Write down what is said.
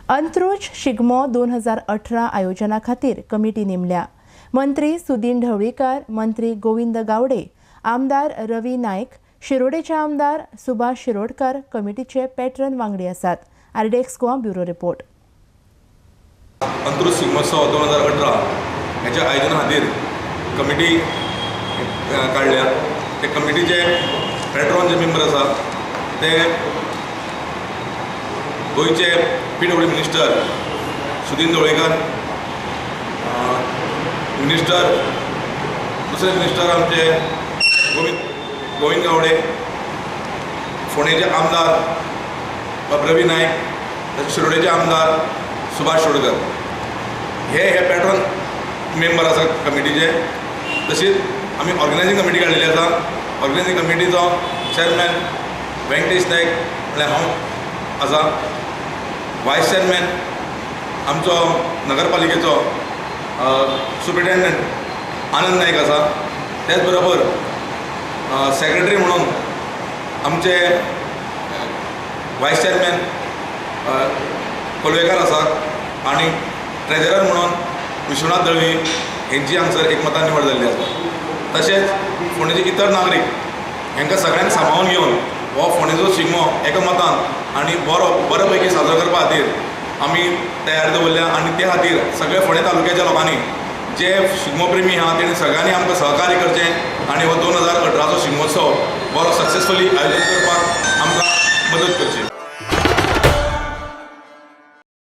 अंत्रुज शिगमो 2018 आयोजना खातीर कमिटी नेमल्या. मंत्री सुदीन ढवळीकार, मंत्री गोविंद गावडे, आमदार रवी नायक, शिरोडेचे आमदार सुभाष शिरोडकर कमिटीचे पॅट्रन वांगडी आसात. RDX Goa, bureau report. Antruz Shigmotsav 2018 हेच्या आयोजना खातीर कमिटी काडल्या. ते कमिटीचे पॅट्रॉन जे मेंबर आसा ते गोंयचे PW minister Sudin Dhavalikar, minister, दुसरे मिनिस्टर आमचे गोविंद गोविंद गावडे, फोंडेचे आमदार बाब रवी नायक, तशेंच शिरोडेचे आमदार सुभाष शिरोडकर हे हे पॅट्रॉन मेंबर आसा कमिटीचे. तशीच आमी ऑर्गनायझींग कमिटी काडलेली आसा. ऑर्गनायझींग कमिटीचो चेअरमॅन व्यंकटेश नायक म्हळ्यार हांव आसा. वायस चेअरमॅन आमचो नगरपालिकेचो सुप्रिटेंडंट आनंद नायक आसा. त्याच बरोबर सेक्रेटरी म्हणून आमचे वायस चेअरमॅन कोलवेकार आसा आनी ट्रेजरर म्हणून विश्वनाथ दळवी हेंची हांगसर एकमतान निवड जाल्ली आसा. तशेंच फोंडेचे इतर नागरीक हांकां सगळ्यांक सांबाळून घेवन हो फोंडेचो शिगमो एकमतान आनी बरो बरे पैकी साजरो करपा खातीर आमी तयारी दवरल्या. आनी ते खातीर सगळे फोंडे तालुक्याच्या लोकांनी, जे शिगमो प्रेमी आहा, तेणी सगळ्यांनी आमकां सहकार्य करचें आनी हो 2018चो शिगमोत्सव बरो सक्सेसफुली आयोजीत करपाक आमकां मदत करची.